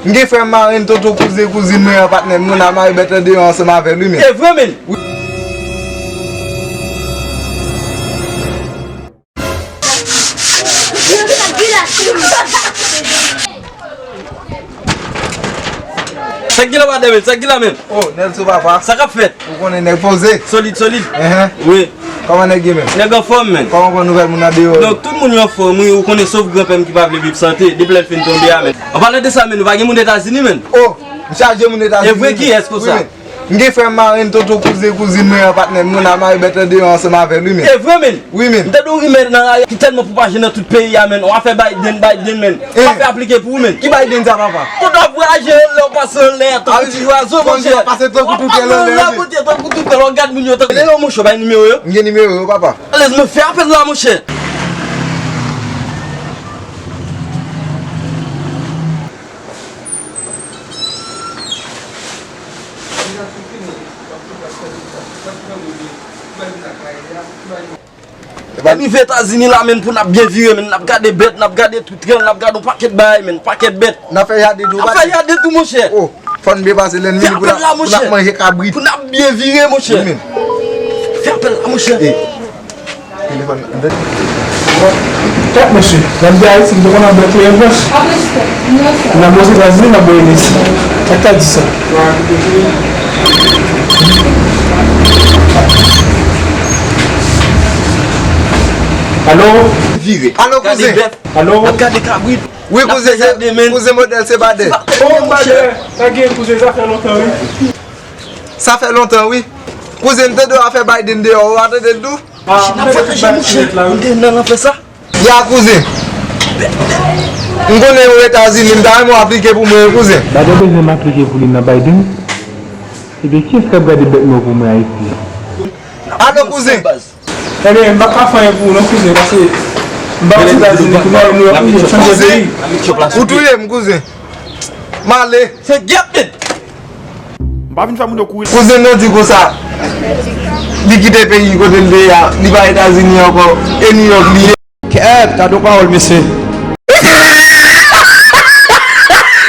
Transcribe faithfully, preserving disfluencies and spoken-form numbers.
M gen frè m, marenn, tonton, kouzen, kouzin mwen an, patnè m, nou n al mare bèt lan deyò ansanm avè l, wi, men. E vre, men. Wi. Sa k gen la, madanm, men? Sa k gen la, men? Oh, Nelson, papa. Sa k ap fèt? Ou konnen nèg poze. Solid, solid. Enhen. Wi. Kòman nèg ye, men? Nèg anfòm, men. Kòman, kòman nouvèl moun nan deyò yo? Donk, tout moun yo anfòm, wi, ou konnen, sof granpè m ki pa vle viv sante, depi lè l fin tonbe a, men. An palan de sa, men, nou pa gen moun Etazini, men. Oh, m chaje moun Etazini. E vre, kiyès konsa? Wi, men. M gen frè m, marenn, tonton, kouzen, kouzin mwen an, patnè m, nou n al mare bèt lan deyò ansanm avè l, wi, men. E vre, men. Wi, men. M tande yon rimè nan lari ki tèlman pwopaje nan tout peyi a, men. W ap fè Biden, Biden, men. W ap fè aplike pou ou, men. Ki Biden sa, papa? Ou t ap vwayaje anlè, w pase anlè, tankou ti zwazo, monchè. W ap pase anlè, monchè, tankou tout pèl, w ap gad moun yo tankou. Lè yo, monchè, w bay nimewo yo? M gen nimewo yo, papa. Alèz, men fè apèl la, monchè. Epa n rive Etazini la, men, pou n ap byen vire, men, n ap gade bèt, n ap gade tout tren, n ap gade yon pakèt bagay, men, pakèt bèt. N ap fè jaden tou, pase. N ap fè jaden tou, monchè. Oh, fò n byen pase lè n vini pou n ap, pou n ap manje kabrit. Pou n ap byen vire, monchè. Wi, men. Fè apèl la, monchè. Eh. Telefòn nan tèt. Kèt mesye, n ap di Ayiti, m te konn ap bèt kleren pwès. N ap boze Etazini, n ap boze Ayiti. Sa k ta di sa? Alo? Vire. Alo, kouzen. Alo? N ap gade kabrit. Wi, kouzen, se, kouzen, modèl se Badè. Oh, Badè, sa gen kouzen, sa fè lontan, wi. Sa fè lontan, wi. Kouzen, m tande w ap fè Biden deyò, ou pa tande l tou? Ah, m tande tout bagay sou nèt la, wi. M te nan lanfè sa. Ya, kouzen. M konnen ou Etazini, m ta renmen w aplike pou mwen, wi, kouzen. Badè bezwen m aplike pou li nan Biden? Ebyen, kiyès k ap gade bèt mwen pou mwen Ayiti? Alo, kouzen. Ebyen, m p ap ka fè anyen pou ou non, kouzen, paske m pa t Etazini, kounye a nou ap chanje peyi. Ou touye m, kouzen. M ale. Se gyèt, men. M pa vin fè moun yo kouri. Kouzen, nou di konsa, li kite peyi kote l te ye a, li pa Etazini ankò, e New York li ye. Kèt, gade yon pawòl, mesye.